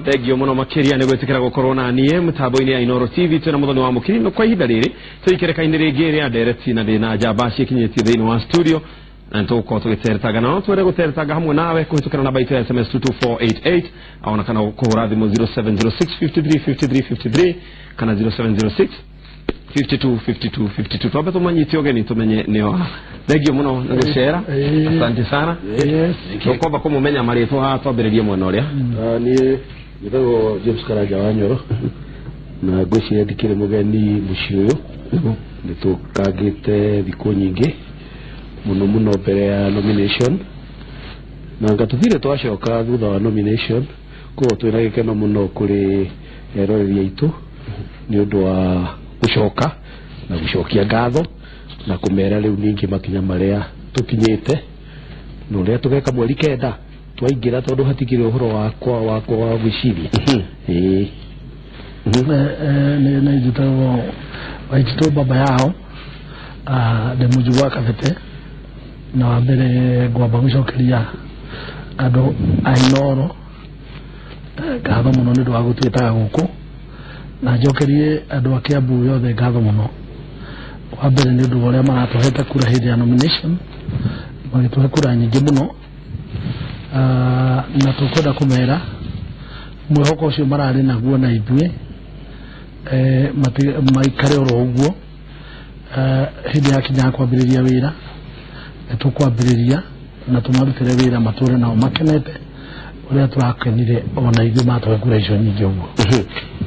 Thengio muno makiria ni gwitikira gukorwo na nie mutambo-ini ya Inooro TV twina Muthoni wa Mukiri no kwa ihinda riri tuikereka-ini ringi ria ndereti na ndina njamba cikinyĩtie thĩinĩ wa studio na nĩtũgũkorwo tũgĩteretaga na no twende gũteretaga hamwe nawe kũhĩtũkĩra namba itũ ya SMS 22488 ona kana kũhũra thimũ 0706 53 53 53 kana 0706 52 52 52. Twambe tũmanyite ũgeni tũmenye nĩo. Thengio mũno nĩ gũcera, asante sana. Tũkwamba kũmũmenya marĩtwa haha twambĩrĩrie mwena ũrĩa. Niĩ njĩtagwo James Karanja wa Nyoro na ngwĩciria ndikĩrĩ mũgeni mũciĩ ũyũ, nĩ tũkangĩte thikũ nyingĩ mũno mũno mbere ya nomination na ngatũthire twacoka thutha wa nomination, koguo twĩna gĩkeno mũno kũrĩ eroreri aitũ nĩ ũndũ wa gũcoka na gũcokia ngatho na kũmera rĩu ningĩ makinya marĩa tũkinyĩte na ũrĩa tũgeka mweri 9 twaingĩra tondũ hatikĩrĩ ũhoro wakwa wa gwĩciria. Ĩĩ nĩ njĩtagwo Waititũ baba yao, ndĩ mũjukuu wa Kabete na wa mbere ngwamba gũcokeria andũ a Inooro ngatho mũno nĩ ũndũ wa gũtwĩtaga gũkũ, na njokerie andũ a Kiambu yothe ngatho mũno. Wa mbere nĩ ũndũ wa ũrĩa maratũhete kura hĩndĩ ya nomination, magĩtũhe kura nyingĩ mũno, na tũkwenda kũmera mwĩhoko ũcio mararĩ naguo na ithuĩ maikare oro ũguo. Hĩndĩ yakinya ya kwambĩrĩria wĩra nĩ tũkwambĩrĩria na tũmarutĩre wĩra matũre nao makenete ũrĩa tũrakenire ona ithuĩ matũhe kura icio nyingĩ ũguo.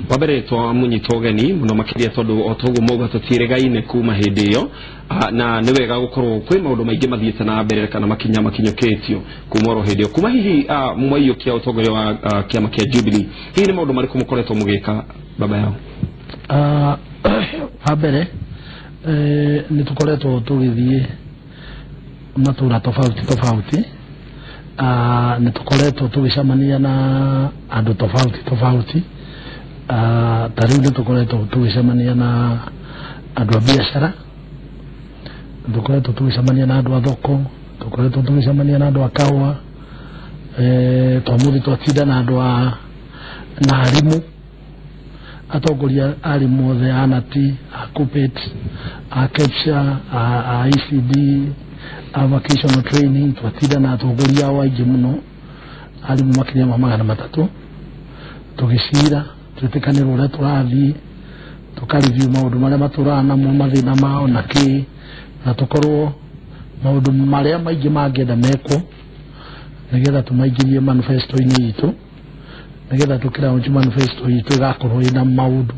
Wa mbere twamũnyita ũgeni mũno makĩria tondũ o toguo mauga tũtiĩrĩgaine kuma hĩndĩ ĩyo, na nĩ wega gũkorwo kwĩ maũndũ maingĩ mathiĩte na mbere kana makinya makinyũkĩtio kuma oro hĩndĩ ĩyo. Kuma hihi mwaiyũkia ũtongoria wa kĩama kĩa Jubilee, hihi nĩ maũndũ marĩkũ mũkoretwo mũgĩka baba yao? Wa mbere nĩ tũkoretwo tũgĩthiĩ matũra tofauti tofauti, nĩ tũkoretwo tũgĩcemania na andũ tofauti tofauti. Ta rĩu nĩ tũkoretwo tũgĩcemania na andũ a biacara, tũkoretwo tũgĩcemania na andũ a thoko, tũkoretwo tũgĩcemania na andũ a kahũa, twamũthĩ twatinda na andũ a na arimũ, atongoria arimũ othe a NATI, a KUPPET, a KEPSHA, a ECD, a vocational training, twatinda na atongoria ao aingĩ mũno, arimũ makĩria ma 300, tũgĩcira twĩtĩkanĩrwo ũrĩa tũrathiĩ, tũkareview maũndũ marĩa matũraga namo, mathĩna mao na kĩ, na tũkorwo maũndũ marĩa maingĩ mangĩenda mekwo nĩgetha tũmaingĩrie manifesto-inĩ itũ, nĩgetha tũkĩlaunch manifesto itũ ĩgakorwo ĩna maũndũ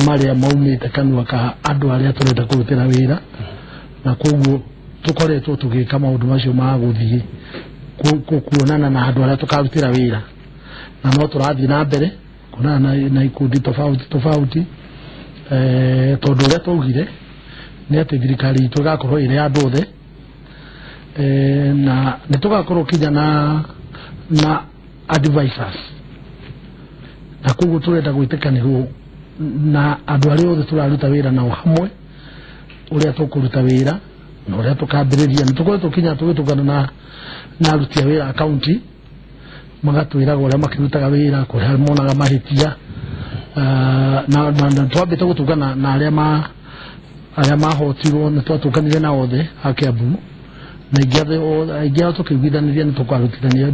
marĩa maumĩte kanua ka andũ arĩa tũrenda kũrutĩra wĩra, na koguo tũkoretwo tũgĩka maũndũ macio ma gũthiĩ kuonana na andũ arĩa tũkarutĩra wĩra, na no tũrathiĩ na mbere kuonana na ikundi tofauti tofauti, tondũ ũrĩa twaugire nĩ atĩ thirikari itũ ĩgakorwo ĩrĩ ya andũ othe, na nĩ tũgakorwo kinya na advisors, na koguo tũrenda gwĩtĩkanĩrwo na andũ arĩa othe tũraruta wĩra nao hamwe ũrĩa tũkũruta wĩra na ũrĩa tũkambĩrĩria. Nĩ tũkoretwo kinya tũgĩtũngana na aruti a wĩra a kaunti, magatwĩraga ũrĩa makĩrutaga wĩra, kũrĩa monaga mahĩtia, na twambĩte gũtũngana na arĩa mahotirwo, nĩ twatũnganire na othe a Kiambu, na aingĩ ao tũkĩiguithanĩria nĩ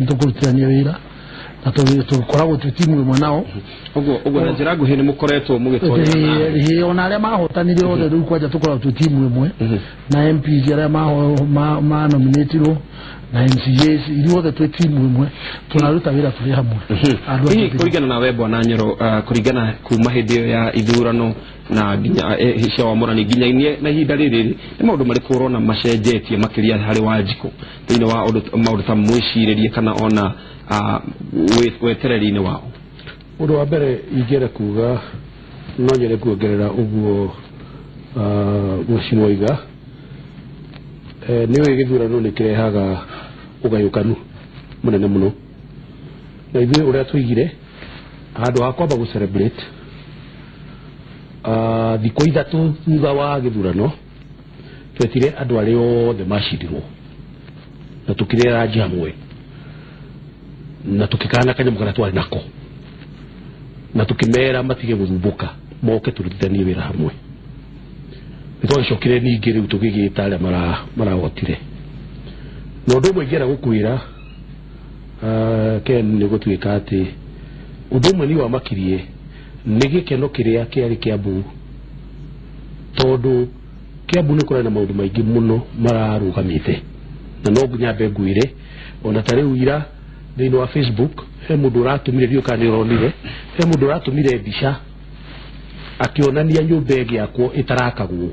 tũkũrutithania wĩra na tũkoragwo twĩ timu ĩmwe nao. Ũguo na njĩra nguhĩ nĩ mũkoretwo mũgĩtwarana ona arĩa mahotanire othe rĩu kwanja tũkoragwo twĩ timu ĩmwe na MPs arĩa manominatirwo na MCAs, ithuothe twĩ timu ĩmwe tũraruta wĩra tũrĩ hamwe. Hihi kũringana nawe Bwana Nyoro, kũringana kuma hĩndĩ ĩyo ya ithurano na nginya cia wamũrani nginya na ihinda rĩrĩ, nĩ maũndũ marĩkũ ũrona macenjetie makĩria harĩ Wanjikũ thĩinĩ wa maũndũ ta mwĩcirĩrie kana ona wetereri-inĩ wao? Ũndũ wa mbere ingĩenda kuga, no nyende kuongerera ũguo mheshimiwa oiga, nĩ ũĩ gĩthurano nĩ kĩrehaga ũgayũkanu mũnene mũno, na ithuĩ ũrĩa tũigire handũ ha kwamba gũ celebrate thikũ 3 thutha wa gĩthurano twetire andũ arĩa othe macindirwo na tũkĩrĩa ranji hamwe na tũkĩkana kanyamũ karĩa twarĩ nako. Na tukimera matige guthumbuka moke turutithanie wira hamwe. Nitwagĩcokire ningĩ rĩu tũgĩgĩta arĩa marahotire. Na ũndũ ũmwe ingĩenda gũkwĩra Ken nĩ gũtuĩka atĩ ũndũ ũmwe niĩ wamakirie nĩ gĩkeno kĩrĩa kĩarĩ Kiambu, tondũ Kiambu nĩ kũrarĩ na maũndũ maingĩ mũno mararũgamĩte. Na no nyambe ngwĩre ona ta rĩu ira thĩinĩ wa Facebook he mũndũ ũratũmire, ndiũĩ kana nĩ ũronire, he mũndũ ũratũmire mbica akĩonania nyũmba ĩgĩakwo ĩtarakagwo.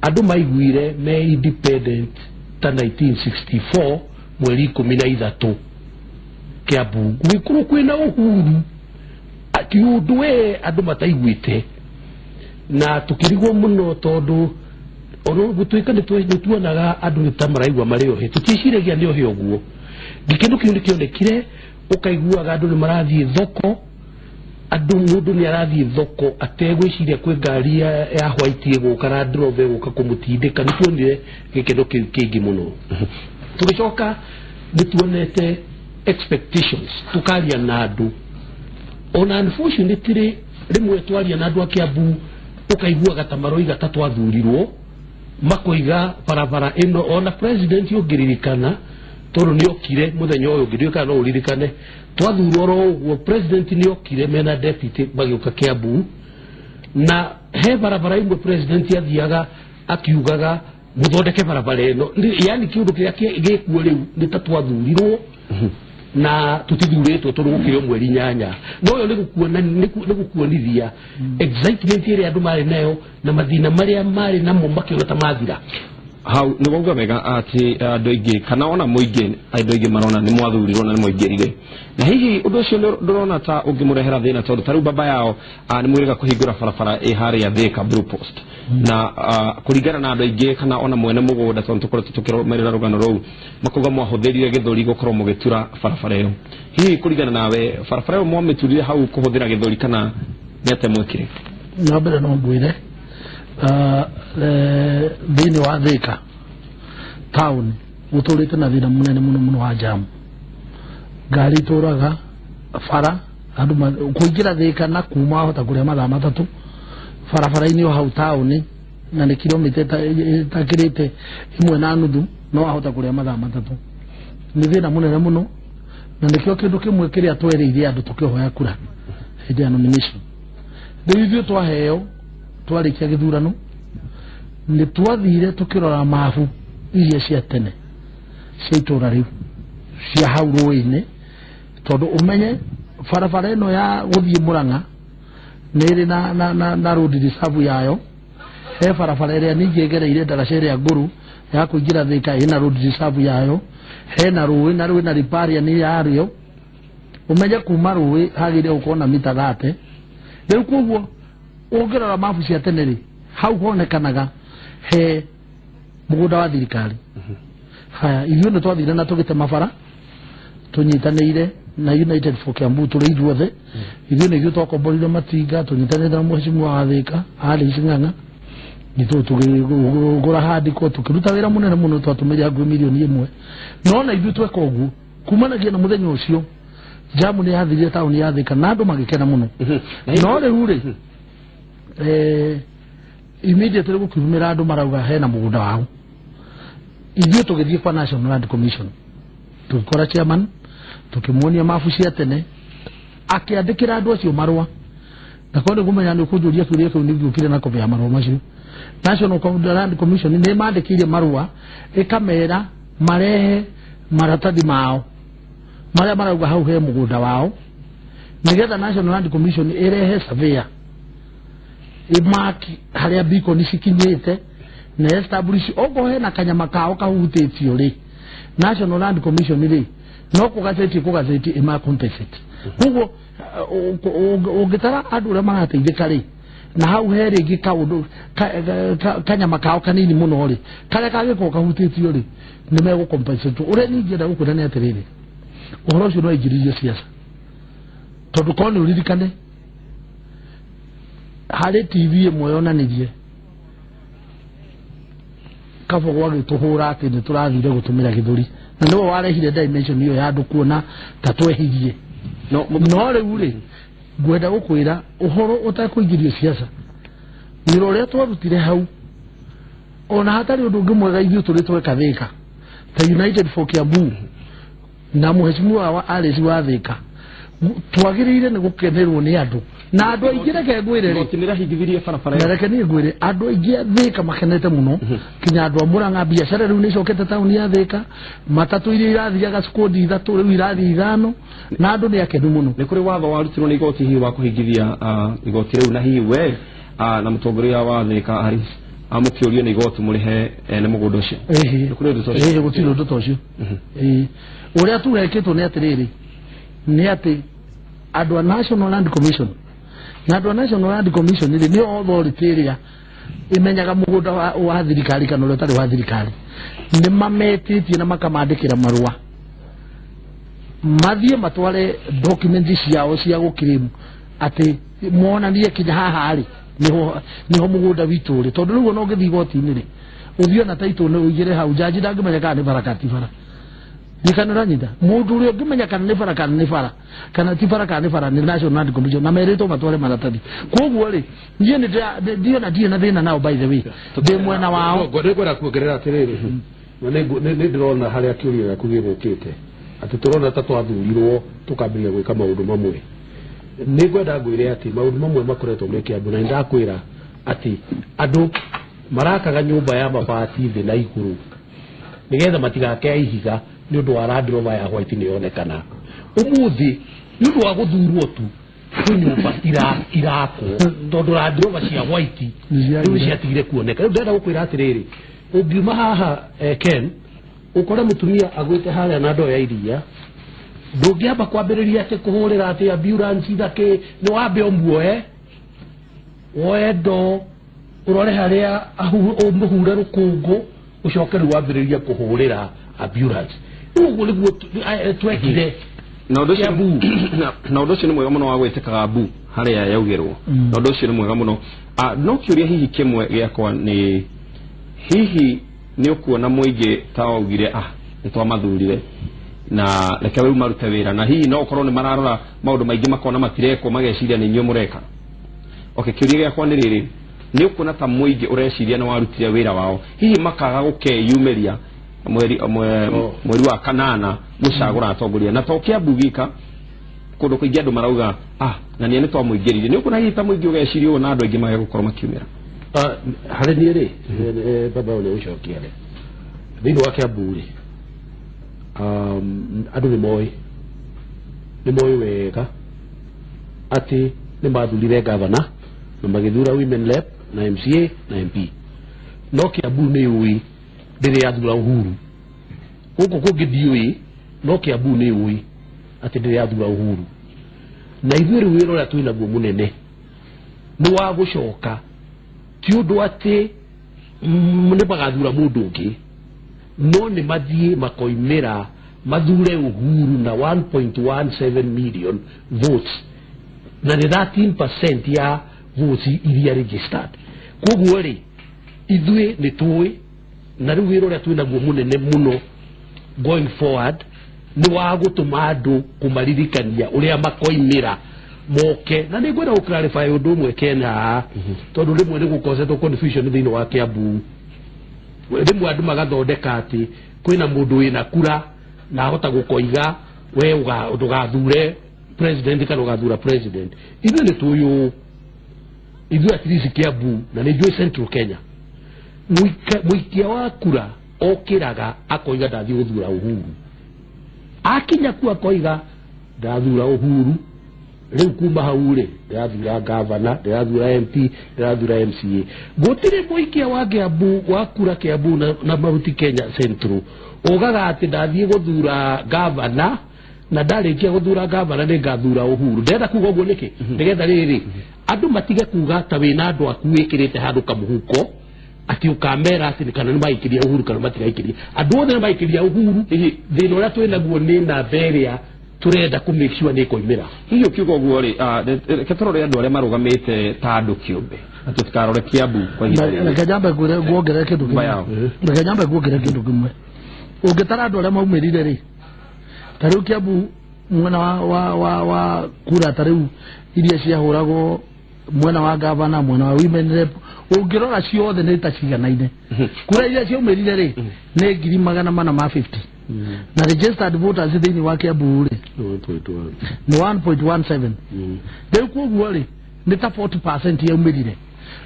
Andũ maiguire me independent ta 1964 mweri 13 Kiambu gwĩkorwo kwĩna ũhuru ti ũndũ we andũ mataiguĩte. Na tukĩrigwo mũno tondũ ona gũtuĩka nĩ tuonaga andũ nĩ ta maraigua marĩ ohe, tũtiĩciragia nĩ ohe ũguo. Gĩkeno kĩu nĩkĩonekire, ũkaiguaga andũ nĩ marathiĩ thoko, andũ mũndũ nĩ arathiĩ thoko ategwĩciria kwĩ ngari ya white ĩgũka na drove ĩgũka kũmũtindĩka. Nĩ tuonire gĩkeno kĩu kĩingĩ mũno. Tũgĩcoka nĩ tuonete expectations, tũkaria na andũ ona unfortunately rĩmwe twaria na andũ a Kiambu ũkaiguaga ta maroiga ta twathurirwo, makoiga barabara ĩno ona president ũngĩririkana tondũ nĩ okire mũthenya ũyũ ũngĩ, ndiũĩ kana no ũririkane, twathurwo oro ũguo president nĩ okire mena deputy magĩũka Kiambu, na he barabara imwe president athiaga akiugaga mũthondeke barabara ĩno, yani kĩũndũ kĩrĩa gĩkuo rĩu nĩ ta twathurirwo na tutithurĩtwo tondũ gũkĩrĩ o mweri 8. No ũyũ nĩ gũkuonithia excitement ĩrĩa andũ marĩ nayo na mathĩna marĩa marĩ namo makĩona ta mathira. Hau nĩ wauga wega atĩ andũ aingĩ kana ona mũingĩ andũ aingĩ marona nĩ mwathurirwo na nĩ mwaingĩrire, na hihi ũndũ ũcio ndũrona ta ũngĩmũrehera thĩna, tondũ ta rĩu baba yao nĩ mwĩrĩga kũhingũra barabara ĩ harĩa Thika Blue Post, na kũringana na andũ aingĩ kana ona mwene mũgũnda, tondũ tũkoretwo tũkĩrũmĩrĩra rũgano rũu, makauga mwahũthĩrire gĩthũri gũkorwo mũgĩtura barabara ĩyo. Hihi kũringana nawe barabara ĩyo mwamĩturire hau kũhũthĩra gĩthũri kana nĩ atĩa mwekire? Na mbere no ngwĩre thĩinĩ wa Thika town gũtũrĩte na thĩna mũnene mũno mũno wa jamu. Ngari itũraga bara, andũ kũingĩra Thika na kuma wahota kũrĩa mathaa 3 barabara-inĩ o hau taũni, na nĩ kilomita ĩtakĩrĩte 1.5, no wahota kũrĩa mathaa 3. Nĩ thĩna mũnene mũno, na nĩkĩo kĩndũ kĩmwe kĩrĩa twerĩire andũ tũkĩhoya kura hĩndĩ ya nomination. Rĩu ithuĩ twaheo twarĩkia gĩthurano nĩ twathire tũkĩrora mabu iria cia tene cia itũra rĩu cia hau rũĩ-inĩ, tondũ ũmenye barabara ĩno ya gũthiĩ Murang'a nĩ ĩrĩ na road reserve yayo. He barabara ĩrĩa ningĩ ĩgereire ndaraca ĩrĩa ngũrũ ya kũingĩra Thika ĩna road reserve yayo, hena rũĩ na rwĩna riparian yarĩo. Ũmenye kuma rũĩ hagĩrĩire gũkorwo na mita 30. Rĩu koguo ũngĩrora mabu cia tene rĩ, hau honekanaga he mũgũnda wa thirikari. Haya, ithuĩ nĩ twathire na tũgĩtema bara tũnyitanĩire na United for Kiambu tũrĩ ithuothe. Ithuĩ nĩ ithuĩ twakomborire matinga tũnyitanĩire na mheshimiwa wa Thika Alice Ng'ang'a, nĩ tũkĩgũra handiko tũkĩruta wĩra mũnene mũno, twatũmĩire hakuhĩ mirioni 1. No na ithuĩ tweka ũguo kumanagia na mũthenya ũcio jamu nĩ yathirire taũni ya Thika na andũ magĩkena mũno. No rĩu rĩ immediately gũkiumĩra andũ marauga hena mũgũnda wao. Ithuĩ tũgĩthiĩ kwa National Land Commission tũgĩkora chairman, tũkĩmuonia mabu cia tene, akĩandĩkĩra andũ acio marũa. Na korwo nĩ ngũmenya nĩ ũkũnjũria kĩũria kĩu nĩngĩũkire na kobi ya marũa macio. National Land Commission nĩ mandĩkĩire marũa ĩkamera marehe maratathi mao marĩa marauga hau he mũgũnda wao, nĩgetha National Land Commission ĩrehe surveyor ĩmaki harĩa beacon cikinyĩte na establish okorwo hena kanyama kao kahutĩtio rĩ, National Land Commission rĩ no kũgaceti kũgaceti ĩma compensate. Koguo ũngĩtara andũ ũrĩa marateithĩka rĩ, na hau he rĩngĩ kaũndũ kanyama kao kanini mũno rĩ, karĩa kangĩkorwo kahutĩtio rĩ, nĩ megũ compensate. Ũrĩa niĩ ingĩenda gũkwĩra nĩ atĩrĩrĩ, ũhoro ũcio no aingĩrĩrie siasa, tondũ korwo nĩ ũririkane harĩ TV ĩmwe yonanirie Kabogo agĩtũhũra atĩ nĩ tũrathire gũtũmĩra gĩthũri, na nĩwe warehire dimension ĩyo ya andũ kuona ta twehirie. No rĩu rĩ ngwenda gũkwĩra ũhoro ũtakũingĩrio siasa wĩra ũrĩa twarutire hau ona hatarĩ ũndũ ũngĩ mwega ithuĩ tũrĩ tweka Thika ta United for Kiambu na mheshimiwa wa Alice wa Thika twagĩrĩire nĩ gũkenerwo nĩ andũ na andũ aingĩ reke ngwĩre rĩ igoti nĩrahingithirie barabara na reke niĩ ngwĩre andũ aingĩ a Thika makenete mũno kinya andũ a Murang'a biacara rĩu nĩicokete taũni ya Thika matatũ iria irathiaga cikundi 3 rĩu irathiĩ 5 na andũ nĩ akenu mũno. Nĩ kũrĩ watho warutirwo nĩ igoti hihi wa kũhingithia igoti rĩu na hihi we na mũtongoria wa Thika Alice amũkĩũrio nĩ igoti mũrĩhe ene mũgũnda ũcio? Ĩhĩ Nĩ kũrĩ ũndũ ta ũcio? Ĩhĩ gũtirĩ ũndũ ta ũcio. Ĩĩ ũrĩa tu wekĩtwo nĩ atĩrĩrĩ nĩ atĩ andũ a National Land Commission na andũ a National Land Commission rĩ nĩo authority ĩrĩa ĩmenyaga mũgũnda wa thirikari kana ũrĩa ũtarĩ wa thirikari nĩ mametĩtie na makamandĩkĩra marũa mathiĩ matware document ciao cia gũkirĩmu atĩ monanie kinya haha rĩ niho mũgũnda witũ ũrĩ tondũ rĩu ona ũngĩthiĩ igoti-inĩ rĩ ũthiĩ na title nĩ ũigĩre hau jaji ndangĩmenya kana nĩ bara kana ti bara nĩkana ũranyita mũndũ ũrĩa ũngĩmenya kana nĩ bara kana nĩ bara kana ti bara kana nĩ bara nĩ National Land Commission na merĩtwo matware maratathi koguo rĩ niĩ nĩ ndiona ndirĩ na thĩna nao by the way ndĩ mwena wao. Ngwenda kuongerera atĩrĩrĩ na nĩ ndĩrona harĩa kĩũria gĩaku gĩgũkĩte atĩ tũrona ta twathurirwo tũkambĩrĩria gwĩka maũndũ mamwe. Nĩ ngwenda ngwĩre atĩ maũndũ mamwe makoretwo me Kiambu na nĩndakwĩra atĩ andũ marakaga nyũmba ya mabati thĩ na igũrũ nĩgetha matigake ihiga nĩ ũndũ wa Land Rover ya white nĩ yonekana. Ũmũthĩ nĩ ũndũ wa gũthurwo tu kwĩ nyũmba irakwo tondũ Land Rover cia white rĩu ciatigire kuoneka. Rĩu ndĩrenda gũkwĩra atĩrĩrĩ ũngiuma haha Ken ũkore mũtumia agwĩte harĩa na ndoo ya iria ndũngĩamba kwambĩrĩria atĩ kũhũrĩra atĩ ambulance na kĩ nĩ wambe ũmuoe woe ndoo ũrore harĩa ũmũhure rũkũngũ ũcoke rĩu wambĩrĩrie kũhũrĩra ambulance. Rĩu ũguo nĩguo twekire na ũndũ ũcio na ũndũ ũcio nĩ mwega mũno wa gwĩtĩkaga mbu harĩa yaugĩrwo na ũndũ ũcio nĩ mwega mũno. No kĩũria hihi kĩmwe gĩakwa nĩ hihi nĩ ũkuona mũingĩ ta waugire nĩ twamathurire na reke rĩu marute wĩra na hihi no ũkorwo nĩ mararora maũndũ maingĩ makona matirekwo mageciria nĩ inyuĩ mũreka. Okay, kĩũria gĩakwa nĩ rĩrĩ nĩ ũkuona ta mũingĩ ũreciria nĩ warutire wĩra wao hihi makaga gũkeyumĩria mweri wa kanana mũcagũra atongoria na to Kiambu gika kũndũ kũingĩ andũ marauga na nĩ twamũingĩririe nĩ ũkuona hihi ta mũingĩ ũgeciria ũũ na andũ aingĩ mage gũkorwo makiumĩra? Harĩ niĩ rĩ baba ũrĩa ũcokia rĩ thĩinĩ wa Kiambu rĩ andũ nĩ moĩ wega atĩ nĩ mathurire gavana na magĩthura women rep na MCA na MP no Kiambu nĩ yũĩ ndĩrĩ yathura Uhuru gũkũ kũngĩ ndiũĩ no Kiambu nĩ yũĩ atĩ ndĩrĩ yathura Uhuru na ithuĩ rĩu wĩra ũrĩa twĩnaguo mũnene nĩ wa gũcoka ti ũndũ atĩ nĩ magathura mũndũ ũngĩ no nĩ mathiĩ makoimĩra mathure Uhuru na 1.17 million votes na nĩ 13% ya votes iria registered. Koguo rĩ ithuĩ nĩ tũĩ na rĩu wĩra ũrĩa twĩnaguo mũnene mũno going forward nĩ wa gũtũma andũ kũmaririkania ũrĩa makoimĩra moke na nĩ ngwenda gũ clarify ũndũ ũmwe Kena tondũ rĩmwe nĩ gũkosetwo confusion thĩinĩ wa Kiambu rĩmwe andũ magathondeka atĩ kwĩna mũndũ wĩna kura na ahota gũkoiga we ndũgathure president kana ũgathura president. Ithuĩ nĩ tũĩ ũũ ithuĩ at least Kiambu na nĩ njũĩ Central Kenya mũikia wa kura okĩraga akoiga ndathiĩ gũthura Uhuru akinya ku akoiga ndathura Uhuru rĩu kuma hau rĩ ndĩrathura gavana ndĩrathura MP ndĩrathura MCA gũtirĩ mũikia wa Kiambu wa kura Kiambu na Mount Kenya Central ugaga atĩ ndathiĩ gũthura gavana na ndarĩkia gũthura gavana nĩ ngathura Uhuru. Ndĩrenda kuga ũguo nĩkĩ nĩgetha rĩrĩ andũ matige kuga ta wĩna andũ aku wĩkĩrĩte handũ kamũhuko ati ukamera ati kana nĩ maikĩria Uhuru kana matigaikiria andũ othe nĩ maikĩria Uhuru thĩna ũrĩa twĩnaguo nĩ namba ĩrĩa turenda ku make sure nĩ ĩkoimĩra. Hihi ũkiuga ũguo rĩ reke tũrore andũ arĩa marũgamĩte ta andũ kĩũmbe na tũtikarore Kiambu kwa ihinda rĩrĩ. Reke nyambe nguongerere kĩndũ kĩmwe. Reke nyambe nguongerere kĩndũ kĩmwe. Ũngĩtara andũ arĩa maumĩrire rĩ ta rĩu Kiambu mwena wa kura ta rĩu iria ciahũragwo mwena wa gavana, mwena wa women rep, ũngĩrora ciothe nĩ ta ciganaine. Kura iria ciaumĩrire rĩ nĩ 450,000 na registered voters thĩinĩ wa Kiambu rĩ nĩ 1.17. Rĩu koguo rĩ nĩ ta 40% yaumĩrire,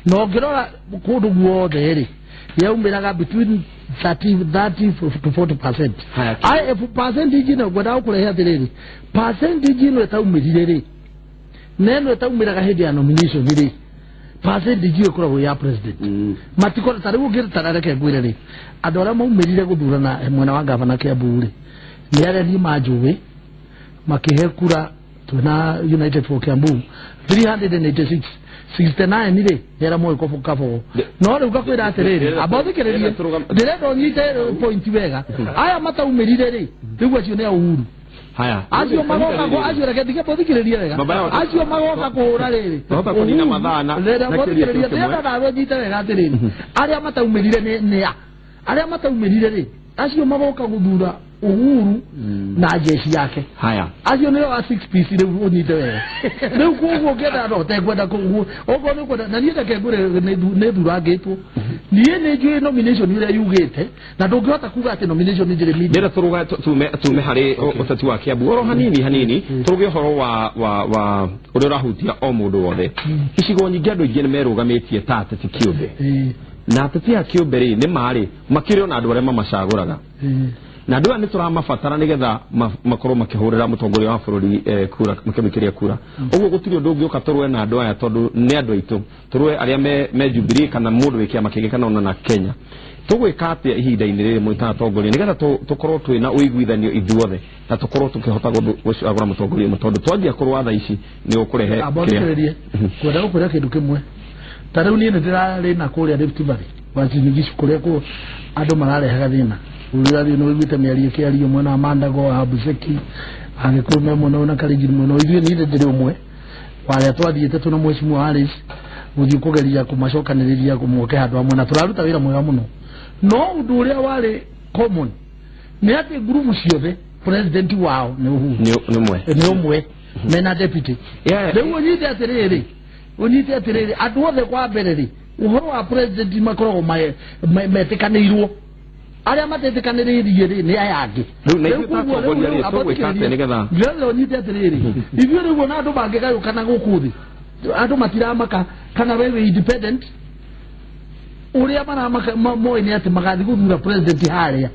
na ũngĩrora kũndũ guothe rĩ yaumĩraga between 30 to 40%. Aya percentage ĩno ngwenda gũkũrehe atĩrĩrĩ, percentage ĩno ĩtaumĩrire rĩ neno ĩtaumĩraga hĩndĩ ya nomination rĩ, percentage ĩyo ĩkoragwo ya president. Matikora ta rĩu ũngĩtara, reke ngwĩre rĩ, andũ arĩa maumĩrire gũthurana mwena wa gavana Kiambu rĩ nĩ arĩa niĩ manjũĩ makĩhe kura twĩna United for Kiambu 386, 69 rĩ nĩ arĩa moĩ Kabogo. No rĩu ngakwĩra atĩrĩrĩ, amba ũthikĩrĩrie, ndĩrenda ũnyite point wega. Aya mataumĩrire rĩ, rĩu acio nĩ a Uhuru. Haya, acio magoka acio reke ndige bothikĩrĩrie wega, acio magoka kũhũra rĩrĩ Twahota kũnina mathaa na bothikĩrĩrie, ndĩrenda nawe ũnyite wega atĩrĩrĩ, arĩa mataumĩrire nĩ a arĩa mataumĩrire rĩ, acio magoka gũthura Uhuru na jeshi yake. Haya, acio nĩo a 6 piece rĩu ũnyite wega. Rĩu koguo ũngĩenda no ũtekwenda kũguo okorwo nĩ ũkwenda, na niĩ reke ngwĩre nĩ thurangĩtwo, niĩ nĩ njũĩ nomination ĩrĩa yugĩte, na ndũngĩhota kuga atĩ nomination ndĩrĩ media. Ndĩrenda tũrũga tume harĩ ũteti wa Kiambu oro hanini hanini, tũrũge ũhoro wa ũrĩa ũrahutia o mũndũ wothe. Icigo nyingĩ andũ aingĩ nĩ merũgamĩtie ta ateti kĩũmbe, na ateti a kĩũmbe rĩ nĩ marĩ makĩrĩ ona andũ arĩa mamacagũraga, na andũ aya nĩ tũramabatara nĩgetha makorwo makĩhũrĩra mũtongoria wa bũrũri kura, makĩmĩkĩria kura. Ũguo gũtirĩ ũndũ ũngĩũka tũrũe na andũ aya tondũ nĩ andũ aitũ, tũrũe arĩa me Jubilee kana mũndũ wĩ kĩama kĩngĩ kana ona na Kenya. Tũgwĩka atĩa ihinda-inĩ rĩrĩ mwĩ ta atongoria nĩgetha tũkorwo twĩna ũiguithanio ithuothe na tũkorwo tũkĩhota gũcagũra mũtongoria ũmwe, tondũ twanjia kũrũa thaa ici nĩ ũkũrehe kĩrĩa. Kwenda gũkwĩra kĩndũ kĩmwe, ta rĩu niĩ nĩ ndĩrarĩ na kũrĩa Rift Valley Uasin Gishu kũrĩa andũ mararehaga thĩna. Ũrĩa nĩ ũiguĩte mĩario ĩkĩario mwena wa Mandago, Abuseki, Agĩkũyũ me mwena na Kalenjin mwena, ithuĩ niĩ ndĩrĩ ũmwe wa arĩa twathiĩte twĩna Mheshimiwa Harris gũthiĩ kũgeria kũmacokanĩrĩria kũmoke handũ hamwe, na tũraruta wĩra mwega mũno. No ũndũ ũrĩa warĩ common nĩ atĩ ngurubu ciothe president wao nĩ Uhuru, nĩ ũmwe mena deputy. Rĩu ũnyite atĩrĩrĩ, ũnyite atĩrĩrĩ, andũ othe kwa mbere rĩ, ũhoro wa president makoragwo metĩkanĩirwo, arĩa matetĩkanĩrĩirie rĩ nĩ aya angĩ. Rĩu ũnyite atĩrĩrĩ, ithuĩ rĩu ona andũ mangĩgayũkana gũkũ thĩ, andũ matiramaka kana we wĩ independent, ũrĩa maramaka moĩ nĩ atĩ magathiĩ gũthura president harĩa.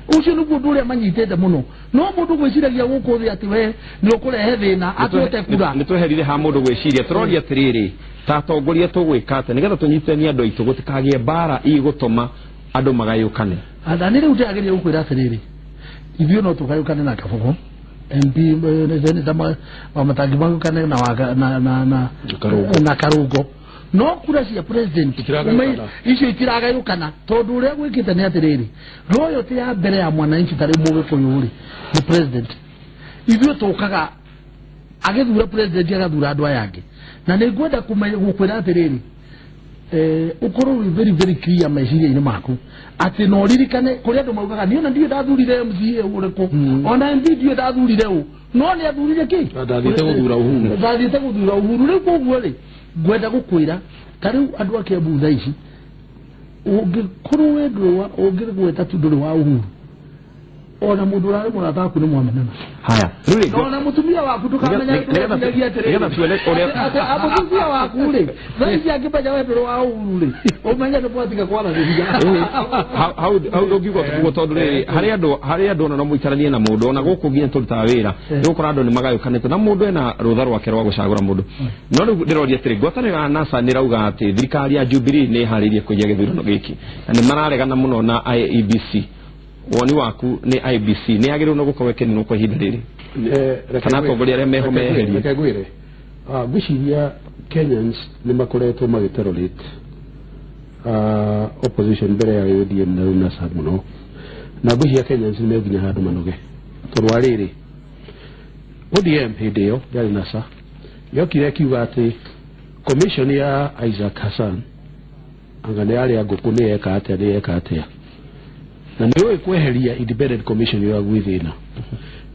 Ũcio nĩguo ũndũ ũrĩa manyitĩte mũno. No mũndũ gwĩciragia gũkũ thĩ atĩ we nĩ ũkũrehe thĩna atũte kura. Nĩ tweherire ha mũndũ gwĩciria, tũroria atĩrĩrĩ, ta atongoria tũgwĩka atĩa nĩgetha tũnyitithanie andũ aitũ gũtikagĩe mbara igũtũma andũ magayũkane? Na nĩ rĩu ndĩrageria gũkwĩra atĩrĩrĩ, ithuĩ no tũgayũkane na Kabogo MP Senator Wamatangi magayũkane na Karũngo, no kura cia president icio itiragayũkana, tondũ ũrĩa gwĩkĩte nĩ atĩrĩrĩ, royalty ya mbere ya mwananchi ta rĩu Mũgĩkũyũ rĩ nĩ president. Ithuĩ tũkaga agĩthura president agathura andũ aya angĩ, na nĩ ngwenda gũkwĩra atĩrĩrĩ, ukorwo wĩ very very clear meciria-inĩ maku atĩ no ũririkane kũrĩa andũ maugaga niĩ ona ndiũĩ ndathurire MCA ũrĩkũ, ona MP ndiũĩ ndathurire ũ, no nĩ athurire kĩ? Ndathiĩte gũthura Uhuru, ndathiĩte gũthura Uhuru. Rĩu koguo rĩ, ngwenda gũkwĩra ta rĩu andũ a Kiambu thaa ici, ũngĩkorwo we ndũrĩ wa ũngĩgweta tu ndũrĩ wa Uhuru, ona mũndũ ũrarĩ mũrata waku nĩ mwamenana. Haya, rĩu ona mũtumia waku ndũkamenya nĩgetha tuone ũrĩa mũtumia waku rĩ thaa ici angĩmenya we ndũrĩ wa Uhuru rĩ, ũmenye nĩ mwatiga kwaranĩria. Hau ndũngiuga ũguo tondũ rĩrĩ, harĩ andũ ona no mũikaranie na mũndũ, ona gũkũ nginya tũrutaga wĩra nĩ gũkora andũ nĩ magayũkanĩte na mũndũ ena rũtha rwake rwa gũcagũra mũndũ. No rĩu ndĩroria atĩrĩ, ngwatanĩro ya NASA nĩ ĩrauga atĩ thirikari ya Jubilee nĩ ĩharĩirie kũiya gĩthurano gĩkĩ na nĩ mararegana mũno na IEBC. Woni waku nĩ IEBC nĩ yagĩrĩirwo nĩ gũkorwo ĩkĩninwo kwa ihinda rĩrĩ, kana atongoria arĩa meho meherie? Reke ngwĩre, ngwĩciria Kenyans nĩ makoretwo magĩterorate opposition mbere ya ODM na NASA mũno, na ngwĩciria Kenyans nĩ menginya handũ manoge, tondũ wa rĩrĩ, ODM hĩndĩ ĩyo yarĩ NASA yokire ĩkiuga atĩ commission ya Isaac Hassan anga nĩ yarĩa ngũkũ nĩ yeka atĩa nĩ yeka atĩa, na nĩ ũĩ kweheria independent commission ya gwĩ thĩna.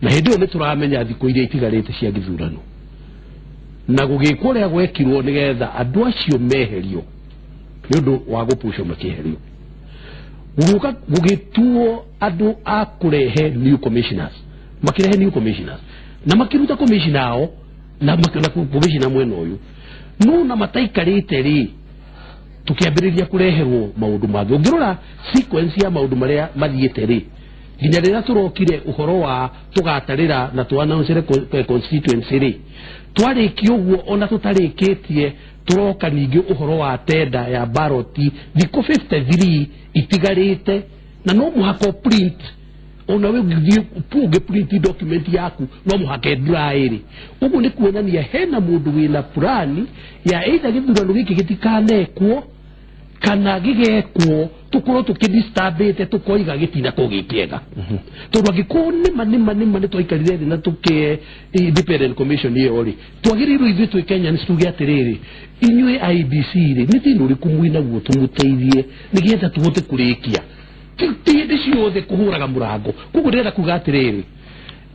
Na hĩndĩ ĩyo nĩ tũramenya thikũ iria itigarĩte cia gĩthurano na gũgĩkwo ũrĩa gwekirwo nĩgetha andũ acio meherio nĩ ũndũ wa gũpucwo makĩeherio. Gũgĩũka gũgĩtuo andũ a kũrehe new commissioners, makĩrehe new commissioners na makĩruta commissioner ao na commissioner mwena ũyũ no na mataikarĩte rĩ tukiambĩrĩria kũreherwo maũndũ mangĩ. Ũngĩrora sequence ya maũndũ marĩa mathiĩte rĩ nginya rĩrĩa tũrokire ũhoro wa tũgatarĩra na tũ-announce constituency rĩ twarĩkia ũguo ona tũtarĩkĩtie tũroka ningĩ ũhoro wa tenda ya baroti thikũ 53 itigarĩte na no mũhaka print ona we ũngĩthiĩ ũngĩ-print document yaku no mũhaka ĩndura ĩrĩ. Ũguo nĩ kuonania hena mũndũ wĩna plani ya either gĩthurano gĩkĩ gĩtikanekwo kana gĩgekwo tũkorwo tũkĩdisturbĩte tũkoiga gĩtinakorwo gĩ kĩega. Tondũ angĩkorwo nĩma nĩma nĩma nĩ twaikarire thĩ na tũkĩe independent commission ĩyo rĩ twagĩrĩirwo ithuĩ twĩ Kenyans tuge atĩrĩrĩ inyuĩ IEBC rĩ nĩ thĩna ũrĩkũ mwĩnaguo tũmũteithie nĩgetha tũhote kũrĩkia ti hĩndĩ ciothe kũhũraga mũrango. Koguo ndĩrenda kuga atĩrĩrĩ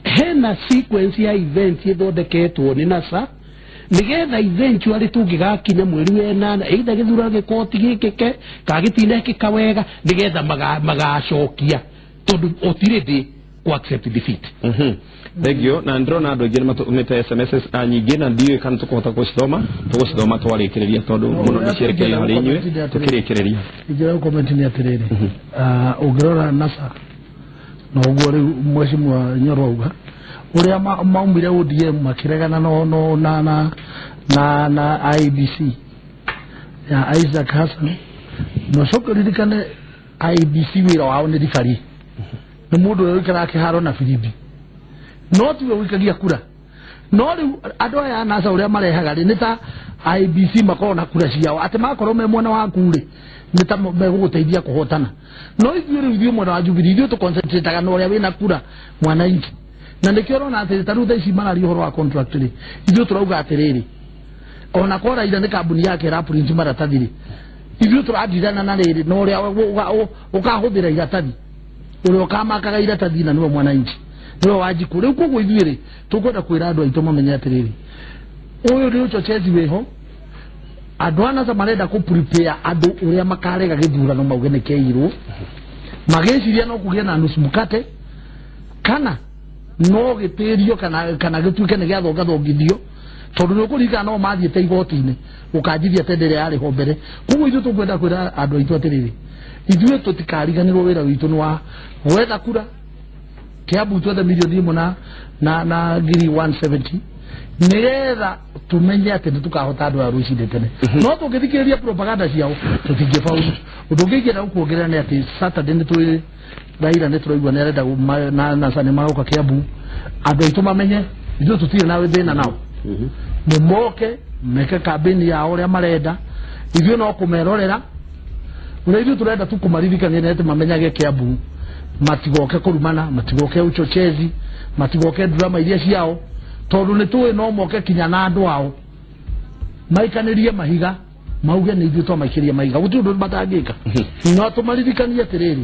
hena sequence ya events ĩthondeketwo nĩ NASA nigetha eventually tũngĩgakinya mweri wa ĩnana either gĩthurano gĩkorwo ti gĩkĩke kana gĩtinekĩka wega nigetha magacokia tondũ gũtirĩ thĩ ku accept defeat. Thank you. Na ndĩrona andũ aingĩ nĩmatũmĩte SMS nyingĩ na ndiũĩ kana tũkũhota gũcithoma tũgũcithoma twarĩkĩrĩria tondũ mũno nĩ cierekeire harĩ inyuĩ tũkĩrĩkĩrĩria. Ingĩrora comment nĩ atĩrĩrĩ ũngĩrora NASA na ũguo rĩu mheshimiwa Nyoro auga ũrĩa maumire ODM makĩregana no na na na na IEBC ya Isaac Hassan no coke ririkane IEBC wĩra wao nĩ ribari nĩ mũndũ ũrĩa ũikaraga kĩharo na birimbi no tiwe ũikagia kura no rĩu andũ aya a NASA ũrĩa marehaga rĩ nĩ ta IEBC makorwo na kura ciao atĩ makorwo me mwena waku rĩ nĩ ta megũgũteithia kũhotana no ithuĩ rĩu ithuĩ mwena wa Jubilee ithuĩ tũconcentrataga na ũrĩa wĩna kura mwananchi na nĩkĩo ũrona atĩ ta rĩu thaa ici mararia ũhoro wa contract rĩ ithuĩ tũrauga atĩrĩrĩ ona korwo Raila nĩ kambuni yake ĩra print maratathi rĩ ithuĩ tũradirana na rĩrĩ na ũrĩa ũkahũthĩra iratathi ũrĩa ũkamakaga iratathi na nĩwe mwananchi nĩwe Wanjikũ. Rĩu koguo ithuĩ rĩ tũkwenda kwĩra andũ aitũ mamenye atĩrĩrĩ ũyũ nĩ ũchochezi wĩho andũ a NASA marenda kũ prepare andũ ũrĩa makarega gĩthurano mauge nĩ kĩairwo magĩciria no kũgĩe na nusu mkate kana no gĩtĩrio kana gĩtuĩke nĩ gĩathongathongithio tondũ nĩ ũkũririkana no mathiĩte igoti-inĩ gũkanjithia tenda ĩrĩa yarĩ ho mbere. Koguo ithuĩ tũkwenda kwĩra andũ aitũ atĩrĩrĩ ithuĩ tũtikariganĩrwo wĩra witũ nĩ wa gwetha kura Kiambu twethe milioni ĩmwe na ngiri 170 nĩgetha tumenye atĩ nĩ tũkahota andũ aya rũcinĩ tene no tũngĩthikĩrĩria propaganda ciao tũtingĩbaulu. Ũndũ ũngĩ ingĩenda gũkuongerera nĩ atĩ Saturday nĩ twĩ Raila nĩ tũraigua nĩ arenda na NASA nĩ maroka Kiambu andũ aitũ mamenye ithuĩ tũtirĩ na thĩna nao nĩ moke meke kambĩni yao ũrĩa marenda ithuĩ no kũmerorera ũrĩa ithuĩ tũrenda tu kũmaririkania nĩ atĩ mamenyage Kiambu matigoke kũrumana matigoke uchochezi matigoke drama iria ciao tondũ nĩ tũĩ no moke kinya na andũ ao maikanĩrie mahiga mauge nĩ ithuĩ twamaikĩria mahiga gũtirĩ ũndũ matangĩka no tũmaririkanie atĩrĩrĩ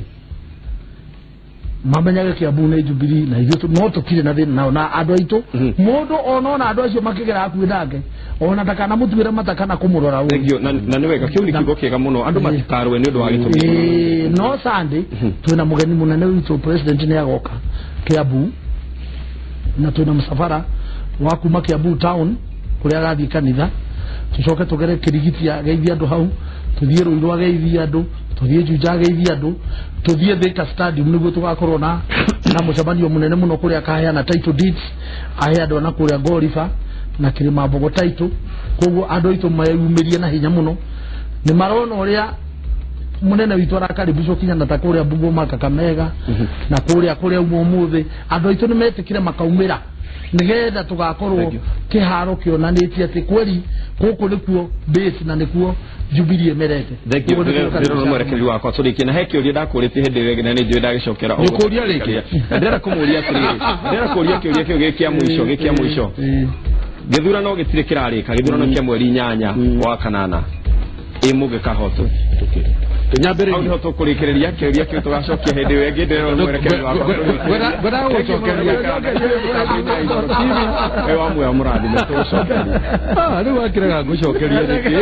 mamenyage Kiambu nĩ Jubilee na ithuĩ no tũkire na thĩna nao na andũ aitũ mũndũ onona andũ acio makĩgera hakuhĩ nake ona ndakanamũtuĩre mata kana kũmũrora ũru. Na nĩ wega kĩu nĩ kiugo kĩega mũno andũ matikarũe nĩ ũndũ wa gĩtũmi. No Sunday twĩna mũgeni mũnene witũ president nĩ agoka Kiambu na twĩna mũcabara wa kuma Kiambu town kũrĩa agathiĩ kanitha tũcoke tũgere Kĩrigiti ageithie andũ hau tũthiĩ Ruiru ageithie andũ tũthiĩ Juja ageithie andũ tũthiĩ Thika Stadium nĩguo tũgakorwo na mũcemanio mũnene mũno kũrĩa akaheana title deeds ahe andũ na kũrĩa Goriba na Kĩrĩma Mbogo title. Koguo andũ aitũ meyumĩrie na hinya mũno nĩ marona ũrĩa munene witũ arakaribicwo kinya na ta kũrĩa Bungoma Kakamega na kũrĩa kũrĩa uma ũmũthĩ andũ aitũ nĩ metĩkire makaumĩra nĩgetha tũgakorwo kĩharo kĩonanĩtie atĩ kweri gũkũ nĩkuo base na nĩkuo Jubilee ĩmerete. Thank you. Ndĩrona mwerekeri wakwa tũrĩkie na he kĩũria ndakũrĩtie hĩndĩ ĩyo ĩngĩ na nĩ njũĩ ndagĩcokera ũguo. Nĩkũria rĩngĩ. Na ndĩrenda kũmũria atĩrĩrĩ ndĩrenda kũria kĩũria kĩu gĩ kĩa mũico gĩ kĩa mũico gĩthurano gĩtirĩ kĩrarĩka gĩthurano kĩa mweri 8 wa kanana ĩ mũngĩkahotwo. Nyambĩrĩrie. Hau niho tũkũrĩkĩrĩria kĩũria kĩu tũgacokia hĩndĩ ĩyo ĩngĩ ndĩrona mwerekeri wakwa. Ngwendaga gũcokeria. Ngai wa muoyo mũrathime tũgũcokeria. Ah, rĩu wakĩrega ngũcokeria nĩkĩ?